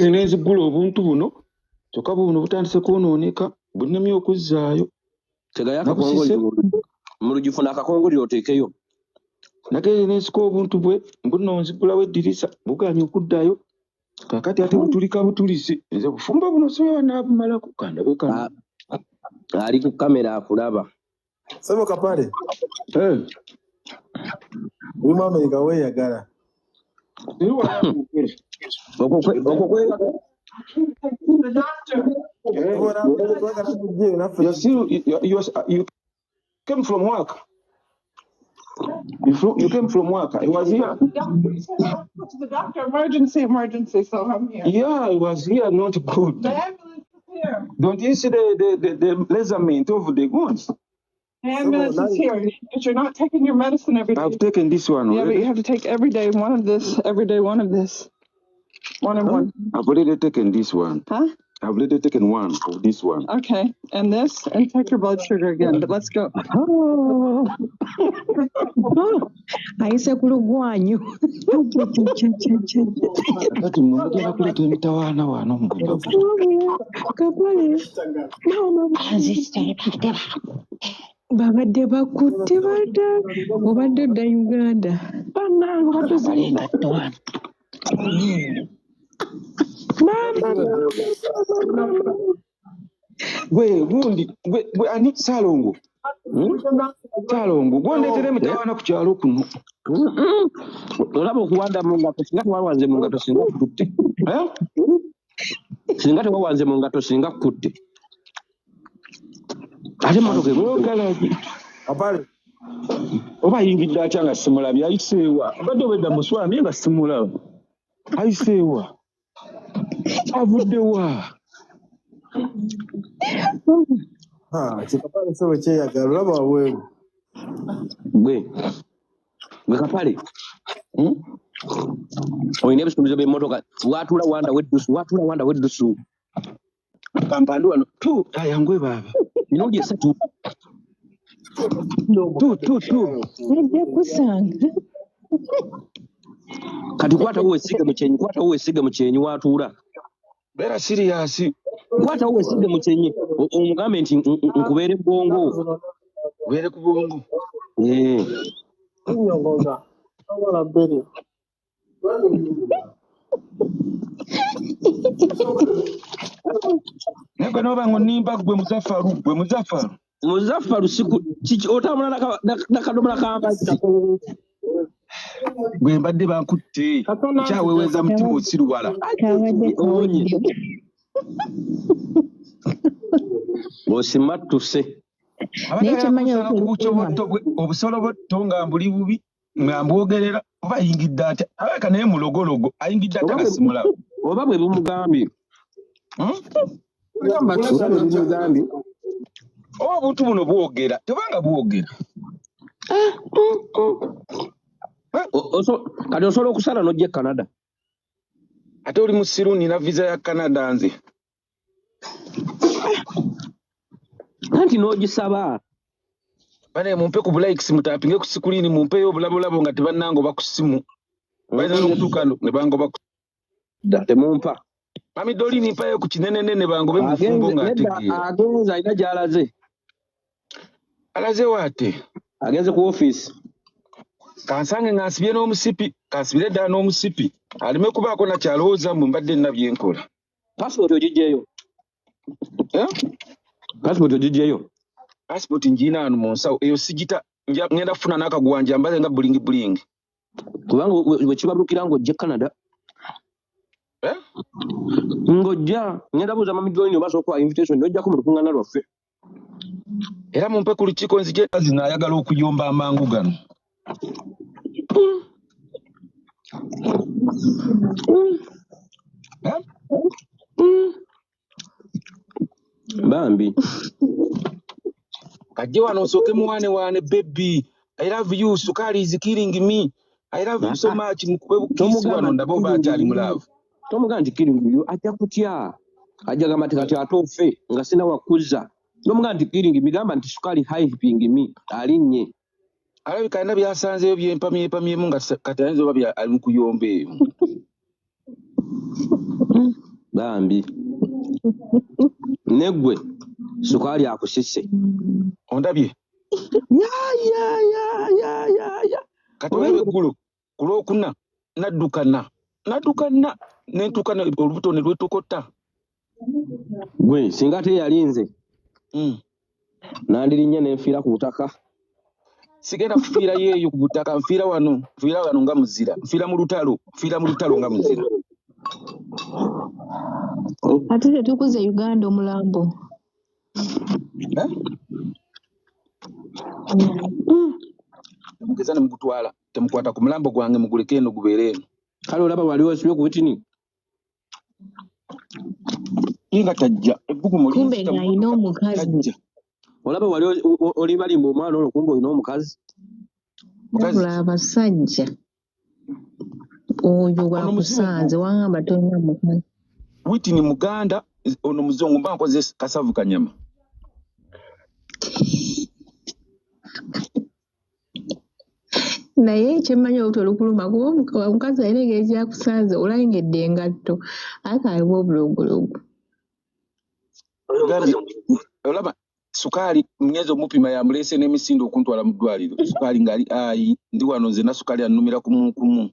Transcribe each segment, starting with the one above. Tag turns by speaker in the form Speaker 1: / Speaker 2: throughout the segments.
Speaker 1: Nenzigula obuntu buno kyokka buno butandise kwonooneka, bunnemye okuzzaayo.
Speaker 2: Tegayo
Speaker 1: Nabusise.
Speaker 2: akakongoliro mu lugifuna, akakongoliro oteekeyo.
Speaker 1: Nagenze nensika obuntu bwe mbuno, nzigulawo eddirisa, buganye okuddayo. Kaakati ate butulika butulisi. Nze bufumbo buno siba naabumalako, kandabe kano.
Speaker 2: Ali ku kamera akulaba.
Speaker 3: Sebo Kapale,
Speaker 1: Eh,
Speaker 3: oli mu Amerika weeyagala.
Speaker 1: Eri wala kwogera.
Speaker 2: Okwo
Speaker 1: Eh,
Speaker 3: Tubona twagala mujje naffe.
Speaker 1: You're still, you came from work. You came from work. I was here.
Speaker 4: Yeah, to the doctor, emergency, emergency, so I'm here.
Speaker 1: Yeah, I was here, not good.
Speaker 4: The ambulance is here.
Speaker 1: Don't you see the measurement of the goods?
Speaker 4: The ambulance is here. But you're not taking your medicine every day.
Speaker 1: I've taken this one
Speaker 4: Yeah, but you
Speaker 1: already.
Speaker 4: have to take every day one of this, every day one of this. One and one.
Speaker 1: I've already taken this one.
Speaker 4: Huh?
Speaker 1: I've already taken one of this one.
Speaker 4: Okay. And this, and check your blood sugar again. But let's go.
Speaker 5: Ayise ku lugwanyu.
Speaker 1: Kakati mmwe mugenda kuleeta emitawaana wano mu mbavu.
Speaker 5: Kapale, maama, babadde bakutte bada, obadde odda Uganda.
Speaker 1: Bannange, obadde
Speaker 6: Bambala engatto wano.
Speaker 5: Maama, maama.
Speaker 1: Gwe gundi, gwe ani, Saalongo? Saalongo, gwondeetera emitawaana ku kyalo kuno.
Speaker 2: Olaba okuwanda mu ngatto, singa tewawanze mu ngatto singa kukutte.
Speaker 1: Eh?
Speaker 2: Singa tewawanze mu ngatto singa kukutte. Ate emmotoka egudde.
Speaker 1: Galagi.
Speaker 3: Kapale,
Speaker 1: Oba ayingidde atya nga simulabye? Ayiseewa? Mbadde obwedda muswamye nga simulaba. Ayiseewa? Avuddewa?
Speaker 3: Ha, kikapale sebo kyeyagala, olaba wabweru.
Speaker 2: Gwe Kapale.
Speaker 1: Hmm?
Speaker 2: Olina ebisumuluzo by'emmotoka, watuula wanda weddusu, watuula wanda weddusu.
Speaker 1: Kampandi wano tu ayangwe baaba.
Speaker 2: Mirundi 3.
Speaker 1: Tu tu tu.
Speaker 5: Nijja kusanga.
Speaker 2: Kati kwatawo weesige mu kyenyi, kwatawo weesige mu kyenyi watuula.
Speaker 1: Beera siriyasi.
Speaker 2: Kwatawo weesige mu kyenyi, omugambe nti nkubeere bwongo.
Speaker 1: Ubeere ku bwongo.
Speaker 2: Eh.
Speaker 3: Kunyongoza. Wala bbiri.
Speaker 1: Naye gwe n'oba ng'onnimba, gwe Muzafaru, gwe Muzafaru.
Speaker 2: Muzafaru siku kiki otambula n'akadomola k'amazzi.
Speaker 1: Gwe mbadde bankutte. Nkyaweweeza mutima osiruwala.
Speaker 5: Kabadde
Speaker 2: Owonye.
Speaker 5: kawedde.
Speaker 2: Osimattuse.
Speaker 1: Abadde
Speaker 5: Naye kyemmanyi
Speaker 1: ayagala ku bucobotto bwe, obusolobotto nga mbuli bubi, nga mbwogerera, oba ayingidde atya? Alabika naye mulogologo, ayingidde atya nga simulaba?
Speaker 2: Oba bwe bumugambye.
Speaker 1: Hmm?
Speaker 2: Oba bwe bumugambye.
Speaker 1: Oba obuntu buno bwogera, tebanga bwogera.
Speaker 2: Kati osobola okusala n'ojja e Canada.
Speaker 1: Ate oli musiru, nina visa ya Canada nze.
Speaker 2: Anti n'ogisaba.
Speaker 1: Bane mumpe ku likes, mutapinge ku sikulini, mumpeyo obulabolabo nga tebannangoba ku ssimu. Bayinza n'okutuuka ne bangoba ku
Speaker 2: Dda, temumpa.
Speaker 1: Mami Dolini, mpayo ku kinenenene bangobe mu bufumbo
Speaker 2: Agenze
Speaker 1: nga
Speaker 2: nedda,
Speaker 1: ategeera.
Speaker 2: Agenze alina gy'alaze.
Speaker 1: Alaze waate?
Speaker 2: Agenze ku ofiisi.
Speaker 1: Kansange nga nsibye n'omusipi, kansibire ddala n'omusipi. Aleme kubaako nakyalowooza mbu mbadde nina bye nkola.
Speaker 2: Passport ogiggyeyo?
Speaker 1: Eh?
Speaker 2: Passport ogiggyeyo?
Speaker 1: Passport ngirina wano mu nsawo eyo, sigita ngenda kufuna n'akaguwa njambale nga bulingi bulingi.
Speaker 2: Kubanga bwe kibabukira ng'ojja e Canada.
Speaker 1: Eh?
Speaker 2: Ng'ojja, ngenda buuza Mami Dolini oba asooka okuwa invitation n'ojjako mu lukuŋŋaana lwaffe.
Speaker 1: Era mumpe ku lukiiko nzije, zino ayagala okuyomba amangu gano. Eh?
Speaker 2: Bambi.
Speaker 1: Kajje wano osooke muwaanewaane, baby. I love you, sukali is killing me. I love you so much. Mukube bukiisi wano ndabe oba akyali mu love.
Speaker 2: Tomugamba nti killing you, ajja kutya. Ajja gamba nti kati ate ofe nga sina wakuzza. Tomugamba nti killing me, gamba nti sukali hyping me, alinnye.
Speaker 1: Alabika alina by'asanzeeyo byempamyepamyemu nga kati ayinza oba ali mu kuyomba eyo.
Speaker 2: Bambi. Neggwe sukaali akusise.
Speaker 1: Ondabye.
Speaker 2: Ya ya ya ya ya ya.
Speaker 1: Kati olaba eggulo ku lwokuna naddukana naddukana ne ntuuka olubuto ne lwetokota.
Speaker 2: Gwe singa teyalinze. Nandirinnye ne nfiira ku butaka.
Speaker 1: Sigenda kufiira yeeyo ku butaka, nfiira wano nga muzira, nfiira mu lutalo, nfiira mu lutalo nga muzira.
Speaker 5: Ate tetukuze Uganda omulambo.
Speaker 1: Temugeza ne mugutwala, temukwata ku mulambo gwange muguleke eno gubeere eno.
Speaker 2: Kale olaba wali osibye ku butini.
Speaker 1: Ye nga tajja, ebbugumu
Speaker 5: Kumbe ng'alina omukazi.
Speaker 2: Olaba wali oli balimba omwana olwo kumbe olina omukazi.
Speaker 5: Wabula abasajja oyo gwakusanze wangamba tolina mukazi.
Speaker 1: Witini Muganda ono muzungu mba nkoze kasavu kanyama.
Speaker 5: Naye kyemmanyi olubuto olukuluma kuba omukazi alina engeri gy'akusanze olayingedde engatto ate aliwo obulogologo.
Speaker 1: Olaba sukaali mnyezi omupima yamuleese n'emisinde okuntwala mu ddwaliro. Sukaali ng'ali ayi ndi wano nze na sukaali annumira kumukumu.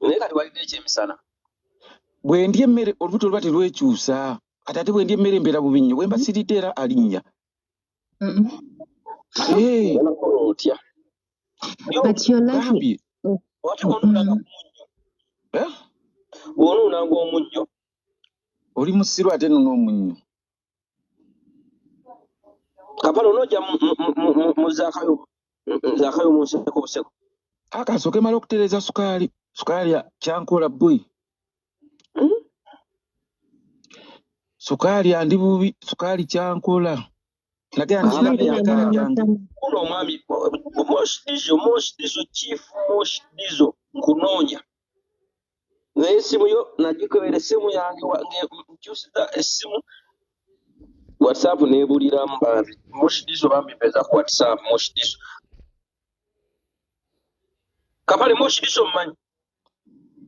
Speaker 2: Naye kati walidde ekyemisana.
Speaker 1: Bwe ndya emmere olubuto luba terwekyusa. Kati ate bwe ndya emmere mbeera bubi nnyo, bwe mba siridde era alinnya.
Speaker 2: Otya?
Speaker 5: But you're lucky.
Speaker 2: Ate bw'onuunanga omunnyo.
Speaker 1: Oli musiru ate nno n'omunnyo.
Speaker 2: Kapale onoojja mu zaakayo mu nseko buseko.
Speaker 1: Akasooke mala okutereeza sukaali. Sukaali kyankola bwe. Sukaali andi bubi, sukaali kyankola. Nagenda nti yange.
Speaker 2: Kuno omwami Mosh Dizo, Chief Mosh Dizo nkunoonya. Naye essimu yo nagikebera essimu yange nkyusiza essimu WhatsApp n'ebuliramu bambi. Mosh Dizo bambi mpeeza ku WhatsApp Mosh Dizo. Kapale Mosh Dizo mmanyi.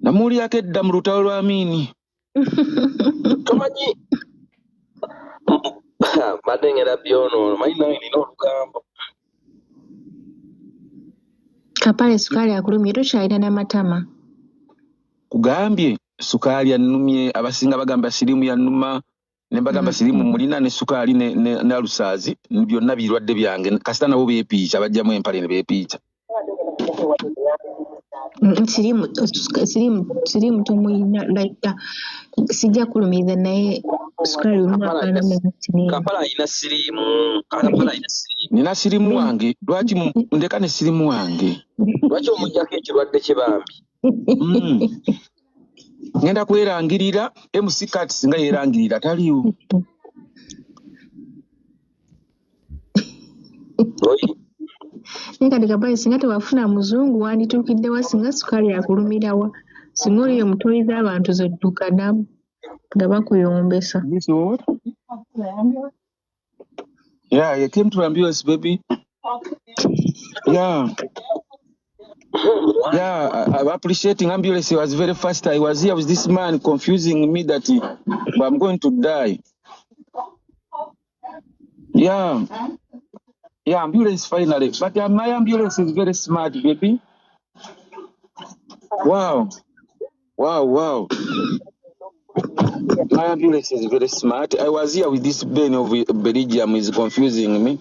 Speaker 1: Namuwulirako edda mu lutalo lwa Amini.
Speaker 2: Tomanyi mbadde ngenda byonoono manyi nange nina olugambo.
Speaker 5: Kapale sukaali akulumye tokyalina n'amatama.
Speaker 1: Kugambye sukaali annumye abasinga bagamba siriimu yannuma ne mbagamba siriimu mulina ne sukaali ne alusaazi byonna birwadde byange kasita nabo beepiica bajjamu empale ne beepiica.
Speaker 5: Siriimu tomulina like sijja kulumiriza naye sukaali olumu.
Speaker 2: Kapale alina siriimu. Kapale alina siriimu.
Speaker 1: Nina siriimu wange lwaki ndeka ne siriimu wange.
Speaker 2: Lwaki omuggyako ekirwadde kye bambi?
Speaker 1: Ngenda kwerangirira MC Kat singa yerangirira taliiwo.
Speaker 5: Naye kati Kapale singa tewafuna muzungu wandituukidde wa singa sukaali akulumirawa singa oliyo mutoyi z'abantu zoddukanamu nga bakuyombesa.
Speaker 1: Yeah, you came to ambulance, baby. Yeah. Yeah, I'm appreciating ambulance. It was very fast. I was here with this man confusing me that I'm going to die. Yeah. Yeah, ambulance finally. But my ambulance is very smart, baby. Wow. Wow, wow. My ambulance is very smart. I was here with this Ben of Belgium is confusing me.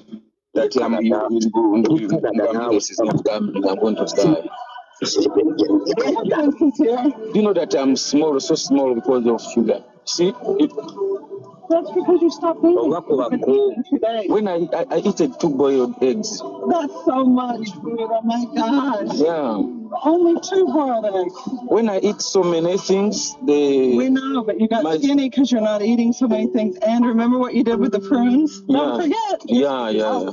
Speaker 1: That I'm ambulance is not coming. I'm going to die. You know that I'm small, so small because of sugar. See?
Speaker 4: That's because you stopped eating.
Speaker 1: When I eat 2 boiled eggs.
Speaker 4: That's so much food. Oh my gosh.
Speaker 1: Yeah.
Speaker 4: Only 2 boiled eggs.
Speaker 1: When I eat so many things, they.
Speaker 4: We know, but you got skinny because you're not eating so many things. And remember what you did with the prunes?
Speaker 1: Yeah.
Speaker 4: Don't forget.
Speaker 1: Yeah, yeah.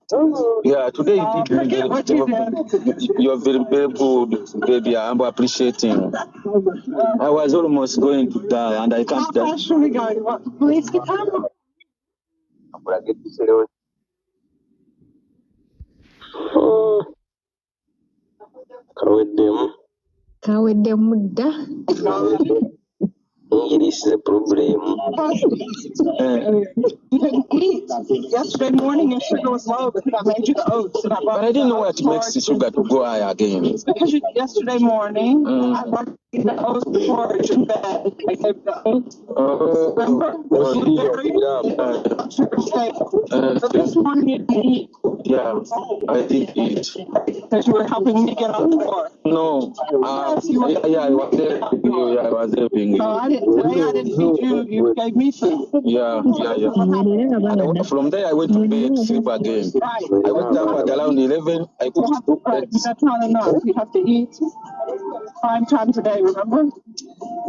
Speaker 4: Don't forget.
Speaker 1: Yeah, today you did.
Speaker 4: Forget what you did.
Speaker 1: You're very, very good, baby. I'm appreciating. I was almost going to die, and I can't die.
Speaker 4: How fast should we go? You want the police to come?
Speaker 2: Kaweddemu.
Speaker 5: Kaweddemu dda.
Speaker 2: Engeri This is a problem.
Speaker 4: You didn't eat. Yesterday morning your sugar was low because I made you the oats and I
Speaker 1: But
Speaker 4: bought
Speaker 1: I
Speaker 4: you
Speaker 1: didn't
Speaker 4: the
Speaker 1: know
Speaker 4: oats
Speaker 1: what makes the
Speaker 4: porridge.
Speaker 1: sugar to go high again.
Speaker 4: It's because yesterday morning I bought you the oats porridge in bed. I gave the oats. Remember?
Speaker 1: Oh,
Speaker 4: Blueberry. Sugar stable. But this morning you didn't eat
Speaker 1: yeah, I did eat.
Speaker 4: because you were helping me get on the floor.
Speaker 1: No,
Speaker 4: Yes, you were
Speaker 1: yeah, I
Speaker 4: helping
Speaker 1: was
Speaker 4: me get on
Speaker 1: helping
Speaker 4: the
Speaker 1: you.
Speaker 4: floor.
Speaker 1: Yeah, I was helping
Speaker 4: So
Speaker 1: you.
Speaker 4: I didn't today. I didn't feed you. You gave me food.
Speaker 1: Yeah, yeah, yeah.
Speaker 4: What happened?
Speaker 1: And from there, I went to bed, sleep again.
Speaker 4: Right.
Speaker 1: I went
Speaker 4: You
Speaker 1: up
Speaker 4: have
Speaker 1: at
Speaker 4: to
Speaker 1: around
Speaker 4: eat.
Speaker 1: 11. I
Speaker 4: You
Speaker 1: cooked
Speaker 4: have
Speaker 1: 2
Speaker 4: right.
Speaker 1: eggs.
Speaker 4: That's not enough. You have to eat 5 times a day. Remember?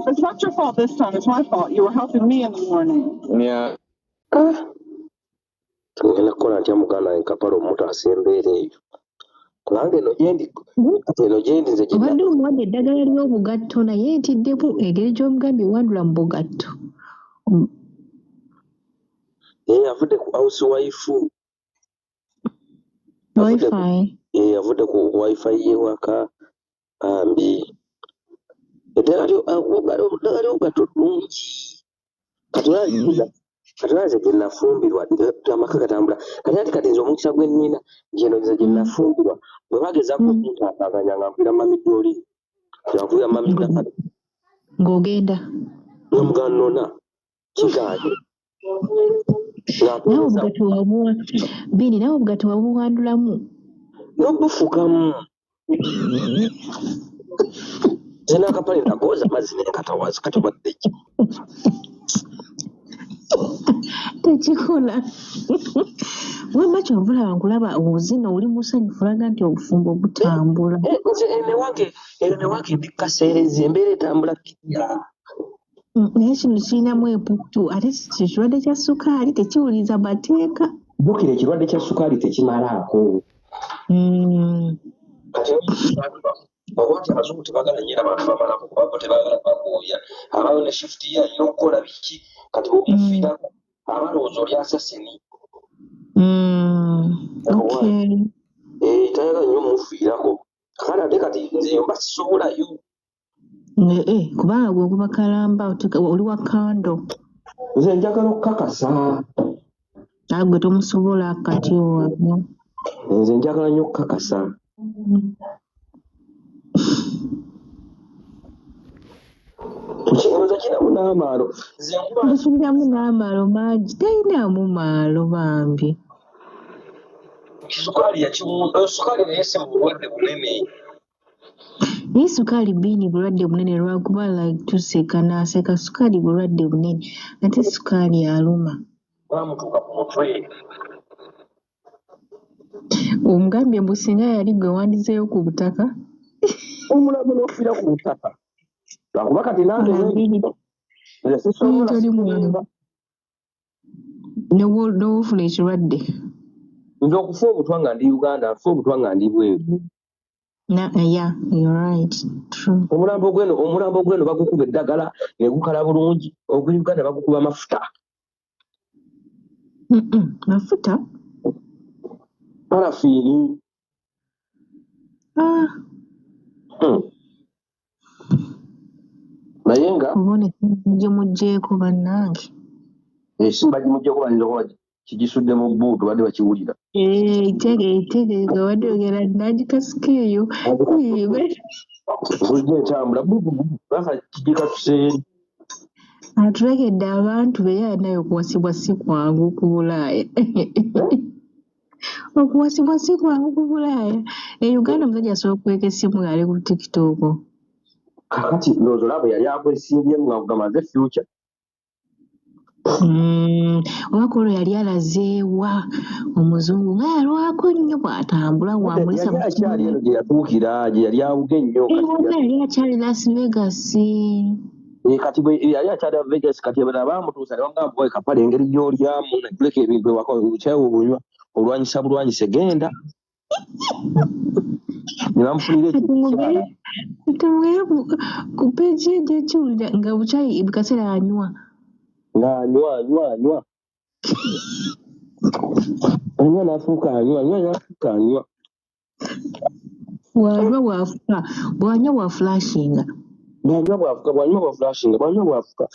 Speaker 4: It's not your fault this time. It's my fault. You were helping me in the morning.
Speaker 1: Yeah.
Speaker 2: Ngenda kukola ntya muganda wange Kapale omutaasa embeera eyo, kubanga eno gyendi kati eno gyendi nze gye
Speaker 5: Obadde omuwadde eddagala ly'obugatto naye ntiddemu engeri gy'omugambye wandula mu bugatto.
Speaker 2: Avudde ku house wife, avudde ku
Speaker 5: Wifi.
Speaker 2: Avudde ku wifi y'ewaka bambi. Eddagala ly'obugatto ddungi. Kati olaba nze gye nafumbirwa amaka gatambula kati ati kati nze omukisa gwe nnina nti eno nze gye nafumbirwa bwe bagezaako okuntaataaganya nga mpulira mami Doli, nga mpulira mami Dafale
Speaker 5: Ng'ogenda.
Speaker 2: Nga muganona kigaanye nga
Speaker 5: Naawe
Speaker 2: mpeereza
Speaker 5: obugatto wabuwa Bini, naawe obugatto wabuwandulamu.
Speaker 2: N'obufukamu nze n'akapale nakooza amazzi nenkatawaza kati obadde ki?
Speaker 5: Tekikola. Wamma kyova olaba nkulaba ozina oli musanyufu olaga nti obufumbo butambula.
Speaker 2: Nze eno newange ndi kaseerezi, embeera etambula kitya?
Speaker 5: Naye kino kirinamu emputtu ate kino kirwadde kya sukaali tekiwuliriza mateeka.
Speaker 2: Jjukira ekirwadde kya sukaali tekimalaako. Kati oba nti abazungu tebagala nnyo abantu bamalako kuba bo tebaagala bakooya, abayo ne shift ye alina okukola biki, kati bw'omufiirako aba alowooza oli asaseni.
Speaker 5: Okay.
Speaker 2: Tayagala nnyo omufiirako kakati ate kati nze mba sisobolayo.
Speaker 5: Kubanga gwe okuba kalamba oli wa kando.
Speaker 2: Nze njagala okukakasa.
Speaker 5: Gwe tomusobola kati owo.
Speaker 2: Nze njagala nnyo okukakasa. Ekirowoozo kinamu n'amaalo. Nze nkuba
Speaker 5: Kirinamu n'amaalo mangi, talinamu maalo bambi.
Speaker 2: Sukaali yakiwunda, sukaali naye si bulwadde bunene.
Speaker 5: Naye sukaali Bini bulwadde bunene lwakuba like tuseka n'aseka, sukaali bulwadde bunene ate sukaali aluma.
Speaker 2: Baamutuuka ku mutwe.
Speaker 5: Omugambye mbu singa yali gwe wandizeeyo ku butaka.
Speaker 2: Omulambo n'ofiira ku butaka. Lwakuba kati nange
Speaker 5: Bini
Speaker 2: nze sisobola
Speaker 5: toli mwangu.
Speaker 2: sikulimba.
Speaker 5: N'ofuna ekirwadde.
Speaker 2: Nze okufa obutwa nga ndi Uganda, nfa obutwa nga ndi bweru.
Speaker 5: Yeah, you're right. True.
Speaker 2: Omulambo gweno bagukuba eddagala ne gukala bulungi, ogw'e Uganda bagukuba mafuta.
Speaker 5: Mafuta?
Speaker 2: Parafiini. Naye nga
Speaker 5: Obone gimuggyeeko bannange.
Speaker 2: Esimba gimuggyeeko bayinza okuba kigisudde mu bbuutu badde bakiwulira.
Speaker 5: Itegeeza obadde oyogera n'agikasuka eyo.
Speaker 2: Bulijjo etambula baka kigikasuse eri.
Speaker 5: Atulekedde abantu be ye naye okuwasibwa si kwangu ku Bulaaya. Okuwasibwa si kwangu ku Bulaaya. E Uganda omusajja asobola okukweka essimu ng'ali ku TikTok.
Speaker 2: Kaakati ndowooza olaba yali akwesimbyemu nga kugamba nze future.
Speaker 5: Oba ku olwo yali alazeewa omuzungu nga yalwako nnyo bw'atambula bw'amulisa
Speaker 2: Yali akyali eno gye yatuukira gye yali awuga ennyo.
Speaker 5: Wabula yali akyali Las Vegas.
Speaker 2: Kati bwe yali akyali Vegas kati bwe baamutuusa ne bamugamba oye Kapale engeri gy'olyamu nakuleka ebintu ewaka okyawa obunywa olwanyisa bulwanyise genda. Ne bamufunira ekikyala.
Speaker 5: Tumugere ku peegi ye gy'ekiwulira nga bukyayi buli kaseera anywa.
Speaker 2: Ng'anywa anywa anywa. Anywa n'afuuka anywa anywa n'afuuka anywa.
Speaker 5: Bw'anywa bw'afuka, bw'anywa bw'afulashinga.
Speaker 2: Bw'anywa bw'afuka, bw'anywa bw'afulashinga, bw'anywa bw'afuka.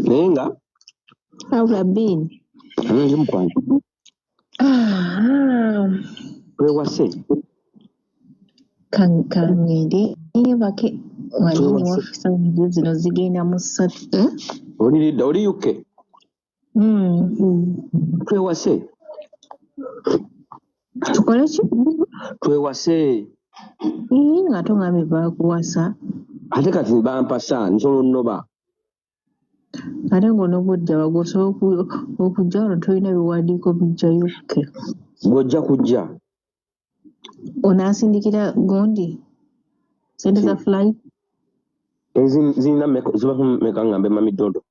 Speaker 2: Naye nga
Speaker 5: Wabula Bean.
Speaker 2: Nze mukwano.
Speaker 5: Ah,
Speaker 2: Twewase.
Speaker 5: Kangende bake wanini
Speaker 2: Twewase.
Speaker 5: Waffe saawa zino zigenda mu 3. Eh?
Speaker 2: Oli lidda oli UK. Twewase.
Speaker 5: Tukole ki?
Speaker 2: Twewase.
Speaker 5: Ii, nga tongambye baakuwasa.
Speaker 2: Ate kati bampasa nsobola onnoba.
Speaker 5: Ate ng'onoobudde waggulu osobola okujja wano tolina biwandiiko bijja UK.
Speaker 2: Bw'ojja kujja.
Speaker 5: Onaasindikira gundi ssente za flight?
Speaker 2: Zirina mmeka ziba mmeka ngambe Mami Dodo.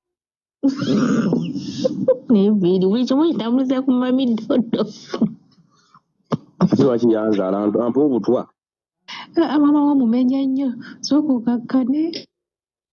Speaker 5: Naye Bean buli kimu kitambuliza ku Mami Dodo.
Speaker 2: Ate lwaki yanzaala ampa obutwa.
Speaker 5: Ah, maama wo mumenya nnyo, sooka okakkane.